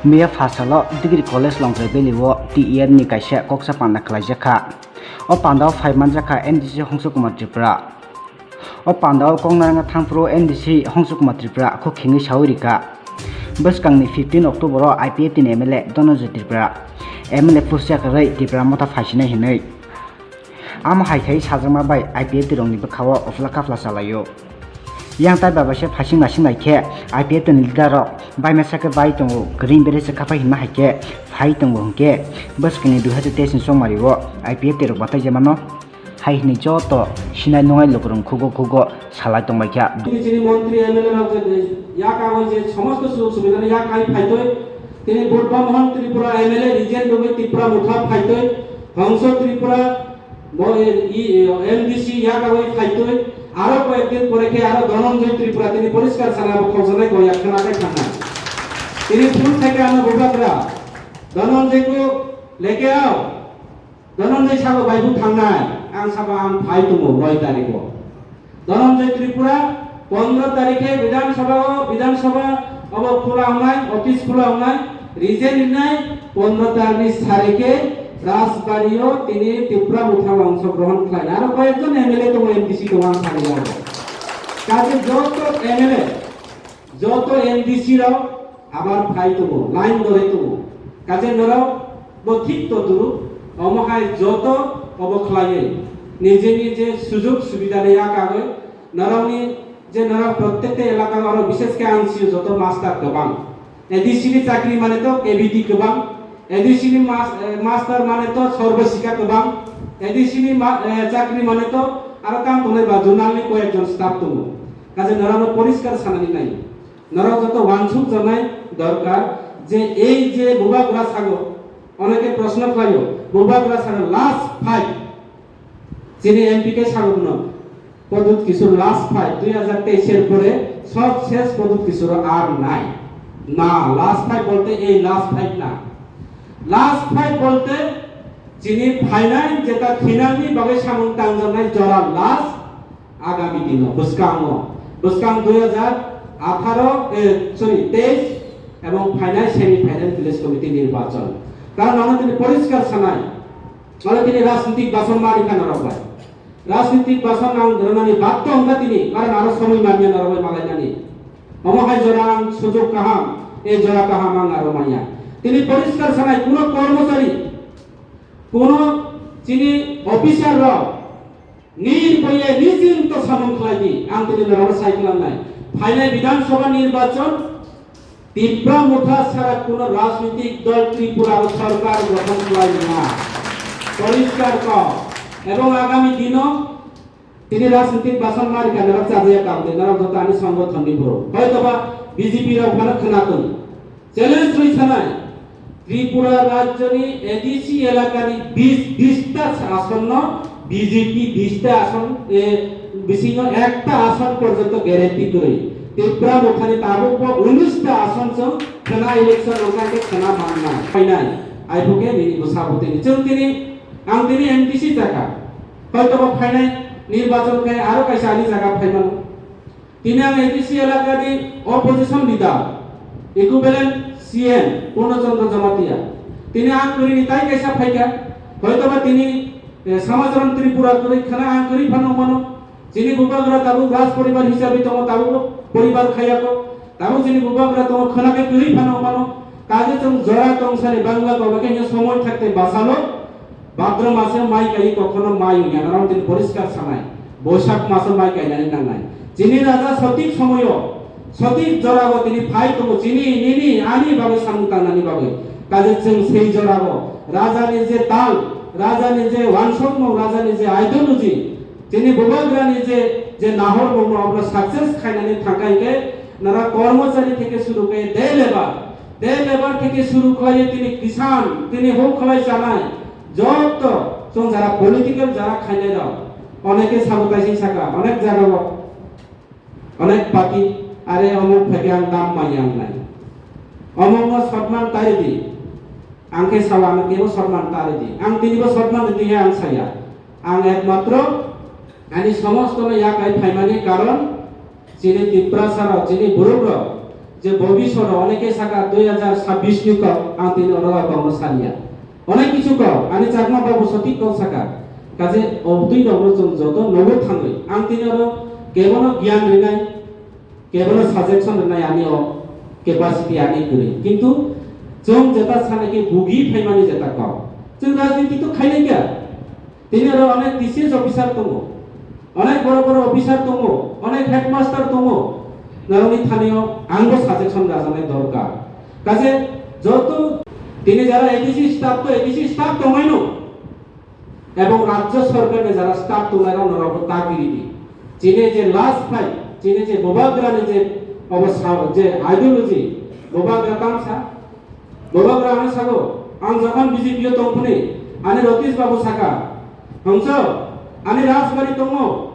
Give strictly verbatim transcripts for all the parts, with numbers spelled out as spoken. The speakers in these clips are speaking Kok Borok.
Miya pha salo Degree College Longtrai Valley o T E R ni kaisa koksa panda khlaijak kha. O panda o phai manjak kha M D C Hongso Kumar Tripura. O panda o kok narwkna thangphuru M D C Hongso Kumar Tripura kho khengwi sawi rikha. Bwskangni fifteen October o I P F T ni M L A Dhananjay Tripura M L A post yakarwi Tripura motha phaisinai hinwi. Amo hai khai sajakma bai I P F T rokni bwkha o ofla kaphla chalaio. Yang tai bai baisa phasing nasing nai khe I P F T ni leader rok bai masa khe bai tongo, kwrwi bere se khapai hinma hai khe phai tongo hwnkhe bwskangni dui hazar teis ni chongmari o I P F T rok batai jemano hai hwnwi joto sinai nungai lukurok khugo khugo salai tongbai kha. Tini chini montri M L A rok je yak agoi je somosto sujog subidha ni yak ai phaitoi, tini Buddha Mohan Tripura M L A region rogwi Tripura motha phaitoi, Hongso Tripura bo, e, i, e, M D C yak agoi phaitoi, aro koyek din pore khe aro Dhananjay Tripura tini poriskar sana bo khokjaknai bo yak khna khe thangnai. Tini phone thai khe ano bubagra Dhananjay ko leke ao. Dhananjay sabo bai bo thangnai, ang sabo ang phai tongo noi tarikh o. Dhananjay Tripura pondro tarikh khe Bidhan Sabha o, Bidhan Sabha obo khula wngnai, office khula wngnai, resign rinai, pondro tarikh ni sari khe Rajbari o tini Tripura Motha o ongshogrohon khlai. Aro koyekjon M L A tongo, M D C tongo, ang sari abo. Kaje joto M L A, joto M D C rok abar phai tongo, line dore tongo. Kaje norok bo thik to duru, omo hai joto obo khlaiwi nijeni je sujog subida ni yak agoi norokni je norok prottekta elaka oro bishesh khe ang sio joto master kwbang. A D C ni chakri mane to K B T kwbang, A D C ni mas-, eh, master mane to Sarva Shiksha kwbang, A D C ni ma-, eh, chakri mane to aro kam tongnai ba zonal ni koyekjon staff tongo. Kaje norokno poriskar sanani nai. Norok joto wansuk janai dorkar je ei je bubagra sago, oneke proshno khlaio, bubagra sago last fight. Chini M P khe sago no, Pradyut Kishore last fight, dui hazar teis er pore sob ses Pradyut Kishore ar nai. Na, last fight bolte ei last fight na. Last fight bolte chini phainai jeta thinangni bagwi samung tangjaknai jora last. Agami dino bwskango, bwskang dui hazar atharo, eh, sorry, teis ebong phainai semi final village committee nirbachon. Karon ano tini poriskar sanai, ano tini rajnitik bason ma rikha norok bai. Rajnitik bason ang rwnani badhyo wngkha tini, karon aro somoi manya norok bai malainani. Omo hai jora ang sujog kaham, e jora kaham ang aro manya. Tini poriskar sanai, kuno kormochari, kuno chini officer rok, Nirboye nijinto samung khlai di, ang tini norok sai khlai nai. Phainai Bidhan Sabha nirbachon, Tipra Motha sara kuno rajnitik dol Tripura o sorkar gothon khlai nai. Poriskar kok. Ebong agami dino tini rajnitik bason ma rikha norok chajaya tangde, norok joto ani songothon ni borok. Hoitoba B J P rok phano khwnatung. Challenge rwi sanai, Tripura rajyoni A D C elakani bis, bista asonno B J P bista ason, e, bisingo ekta ason porjonto guarantee kwrwi. Tripura Mothani tabukbo unis ta ason chwng khwna election wngkha khe khwna manna. Phainai, aiphuke nini bwsa bwtwini. Chwng tini, ang tini M D C chakha. Hoitobo phainai nirbachon khe aro kaisa ani jaga phaimano. Tini ang A D C elakani opposition leader, equivalent C M Purno Chandra Jamatia. Tini ang kwrwini tai kaisa phaikha, hoitoba tini, eh, Samacharan Tripura kwrwi khwna ang kwrwi phano mano. Chini bubagra tabuk raj poribar hisabe tongo, tabuk poribar khayako. Tabuk chini bubagra tongo, khwna khe kwrwi phano mano. Kaje chwng jora tongsani bangla toba khe somoi thakte basalo. Bhadra mase mai kai kokhono mai wngya, norok tini poriskar sanai. Boisak mase mai kainani nangnai. Chini raja sotik somoyo, sotik jorao tini phai tongo, chini, nini, ani bagwi samung tangnani bagwi. Kaje chwng sei jorao rajani je tal, rajani je wansokmung, rajani je ideology, chini bubagrani je, je nahormungno obono success khainani thangkha hinkhe nara kormochari theke suru khe de labour, de labour theke suru khlaiwi tini kisan, tini huk khlai chanai, Joto chwng jara political jara khainai rok, oneke sabo kaisa saka, onek jaga o, onek party, are omuk phai ang dam manya wngnai. Omuk no sotman tari di, ang khe sawa ano kebo sotman tari di, ang tini bo sotman di tini ang saya, ang ekmatro ani somosto no yakai phaimani karon, Chini Tiprasa rok, chini borok rok, Je bobisoro oneke saka dui hajar sabbish ni kok ang tini oro kok no saliya. Onek kichu kok ani Chakma babu sotik kok saka. Kaje obtwi rok no chwng joto nogo thangwi ang tini oro kebono giyan rinai, kebono suggestion rinai ani o capacity ani kwrwi. Kintu chwng jeta sanai khe bugi phaimani jeta kok. Chwng rajniti to khainai kya. Tini oro onek T C S officer tongo, onek boro boro officer tongo, onek headmaster tongo. Norokni thanio angbo suggestion rajaknai dorkar. Kaje joto tini jara A D C staff to A D C staff tongnaino, ebong rajyo sorkarni jara staff tongnairok norokbo ta giri di. Chini je last fight, chini je Bubagrani je obo sa-, je ideology, Bubagra tamsa, Bubagra ang sago, ang jokhon B J P o tongphuni, ani Ratish babu saka, hongso, ani rajbari tongo,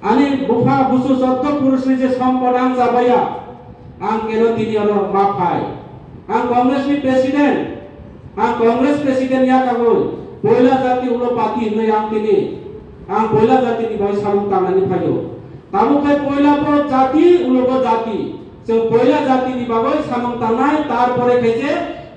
ani bupha busu jotto purusni je sompod ang chabaya, ang keno tini oro ma phai. Ang Congress ni president, ang Congress president ya kagoi, poila jati ulo pati hinwi ang tini, ang poila jati ni bai samung tangnani phaio. Tabuk khai poila bo jati, ulo bo jati. Chwng poila jati ni bagwi samung tangnai, tarpore khaise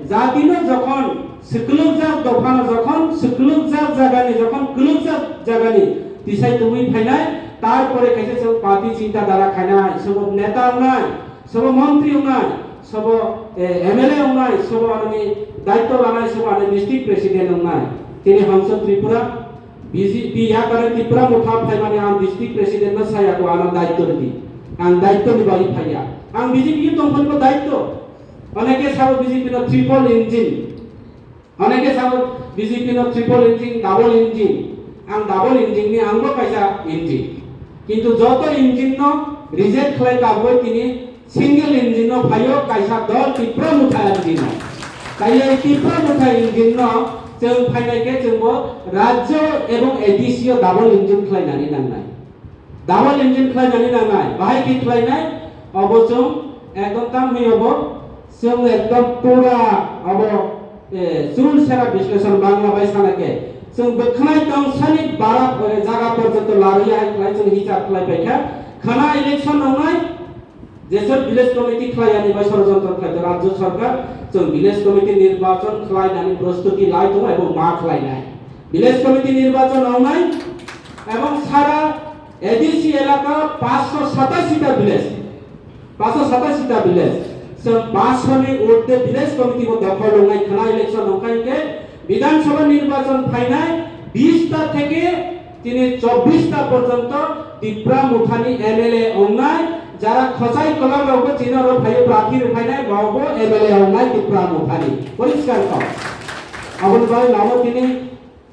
jati no jokhon swklwkjak dopha no jokhon swklwkjak jaga ni, jokhon kwlwkjak jaga ni tisai tubui phainai, tarpore khaise chwng party chinta dara khainai, sobo neta wngnai, sobo montri wngnai, sobo, eh, M L A wngnai, sobo ani daitto lanai, sobo ani district president wngnai. Tini Hongso Tripura, B J P yakare Tipra Motha phaimani ang district president no saya ko ano daitto ridi. Ang daitto ni bagwi phaiya. Ang B J P ni tongphani bo daitto. Oneke sabo B J P no triple engine. Oneke sabo B J P no triple engine, double engine. Ang double engine ni ang bo kaisa engine. Kintu joto engine no reject khlai kaboi tini single engine no phaio kaisa dol Tipra Motha engine no. Kaiya Tipra Motha engine no chwng phainai khe chwng bo rajyo ebong A D C o double engine khlainani nangnai. Double engine khlainani nangnai. Bahai khe khlainai, obo chwng ekdom tam hi obo, chwng ekdom pura obo, eh, chul sera bisleshon Bangla bai sana khe. Chwng bwkhnai tongsani bara, eh, jaga porjonto larwi hai khlai chwng hichar khlai paikha. Khana election wngnai, Jeswk village committee khlai ani bai sorojontro khlai to rajyo sarkar, chwng village committee nirbachon khlai nani prostuti lai tongo ebong ma khlai nai. Village committee nirbachon wngnai ebong sara A D C elaka paanch sho satashi ta village, paanch sho satashi ta village, chwng paanch sho ni urde village committee bo dokhol wngnai khna election wngkha hinkhe Bidhan Sabha nirbachon phainai bish ta theke tini chobbish ta porjonto Tipra Mothani M L A wngnai, jara khosai kolom rokbo chini oro phaiwi prarthi rwphainai, rokbo M L A wngnai Tipra Mothani. Poriskar kok. Aboni bagwi namo tini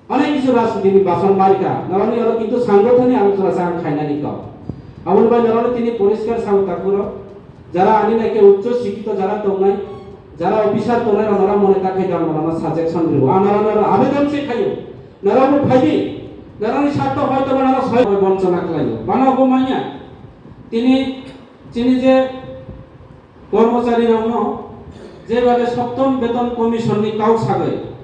onek kisu rajniti ni bason marika. Norokni oro kintu sangothoni alochona sa ang khainani kok. Aboni bagwi norokno tini poriskar sao takuro. Jara ani naikhe uccho sikito jara tongnai, jara officer tongnai rok norok mone ta khai dam norokno suggestion rwo. Ang norokno oro abedon se khaio. Norok bo phaidi, norokni sartho hoito ba norok soi bai bonchona khlaio. Bano bo manya. Tini, chini je kormochari rokno je bade Saptam Beton Commission ni kau sagwi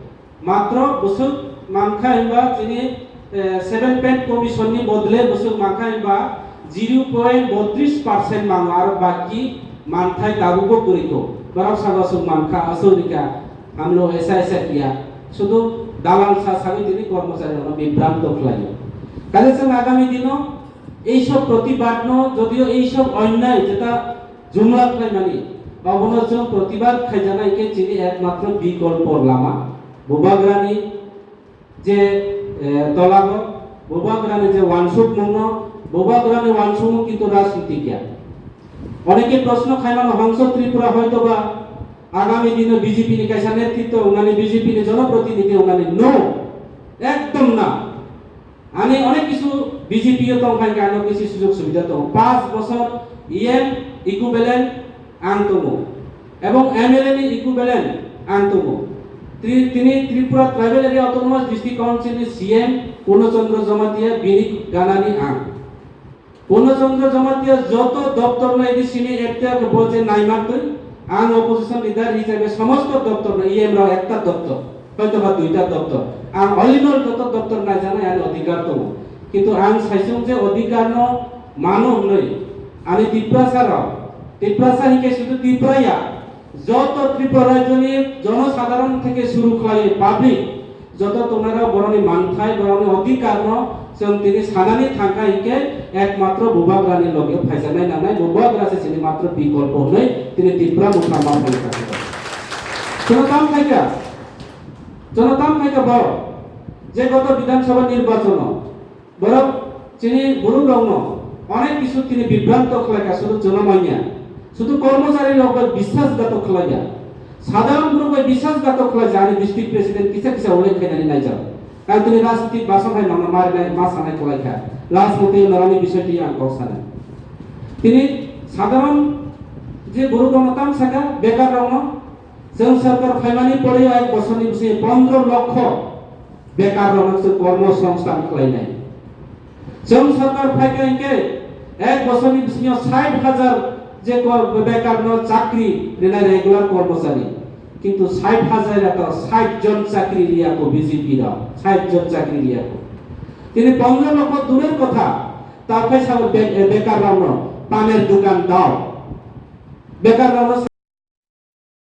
matro bwswk mankha hinba chini, eh, seven pay commission ni bodle bwswk mankha hinba zero point botris percent mango aro baki manthai tabukbo kwrwikho. Borok sago aswk mankha, aswk rikha, hamlo esa esa kiya. Sudu dalal sa sagwi tini kormochari rokno bibranto khlaio. Kaisa chwng agami dino ei sob protibad no, jodio ei sob onnai jeta jumla khlaimani, obono chwng protibad khaijaknai khe chini ekmatro bikolpo lama. Bubagrani je, eh, tolago, Bubagrani je wansukmungno, Bubagrani wansukmung kintu rajniti ya. Oneke proshno khaimano Hongso Tripura hoito ba agami dino B J P ni kaisa netritwo wngnani, B J P ni jonoprotinidhi wngnani, no, ekdom na. Ani onek kisu B J P o tong khai khe ano kisi sujog subida tongo. Panch bosor E M equivalent ang tongo. Ebong M L A ni equivalent ang tongo. Tri-, tini Tripura Tribal Area Autonomous District Council ni C M Purno Chandra Jamatia bini ganani ang. Purno Chandra Jamatia joto doptor no A D C ni ekta bo je naimak twi, ang opposition leader hisabe somosto doptor no E M rok ekta doptor. Hoito ba duita doptor. Ang all in all joto doptor naijaknai ani odhikar tongo. Kintu ang saisung je odhikar no mano hwnwi ani Tiprasa rok Tiprasa hinkhe sudu Tripura ya, joto Tripura rajyoni jonosadharon theke suru khlai public, joto tongnai rok boroni manthai, boroni odhikar no chwng tini sanani thangkha hinkhe ekmatro Bubagrani loge phaijaknai nangnai, Bubagra se chini matro bikolpo hwnwi tini Tipra Motha ma phai kha. Chwng tam khaikha, chwng tam khaikha borok je goto Bidhan Sabha nirbachon o borok chini borok rokno onek kisu tini bibranto khlai kha, sudu chwng manya, sudu kormochari rok bai biswasghatok khlai ya, sadharon borok bai biswasghatok khlai ya, ani district president kisa kisa ulik khainani naijak. Kaitwlwi rajnitik basong hai mama marinai ma sanai kwlai kha. Last motwi norani bisoi twi ang kok sanai. Tini sadharon je borok rokno tam saka bekar rokno, chwng sarkar phaimani pore ek bosorni bising pondro lokho bekar rokno chwng kormo songsthan khlainai. Chwng sarkar phaikha hinkhe ek bosorni bisingo sait hajar je ko-, bekarno chakri rinai regular kormochari. Kintu sait hajar ya to sait jon chakri riya ko B J P rok, sait jon chakri riya ko. Tini pondro lokho durer kotha, ta khe sabo be-, bekar rokno paner dukan dao. Bekar rokno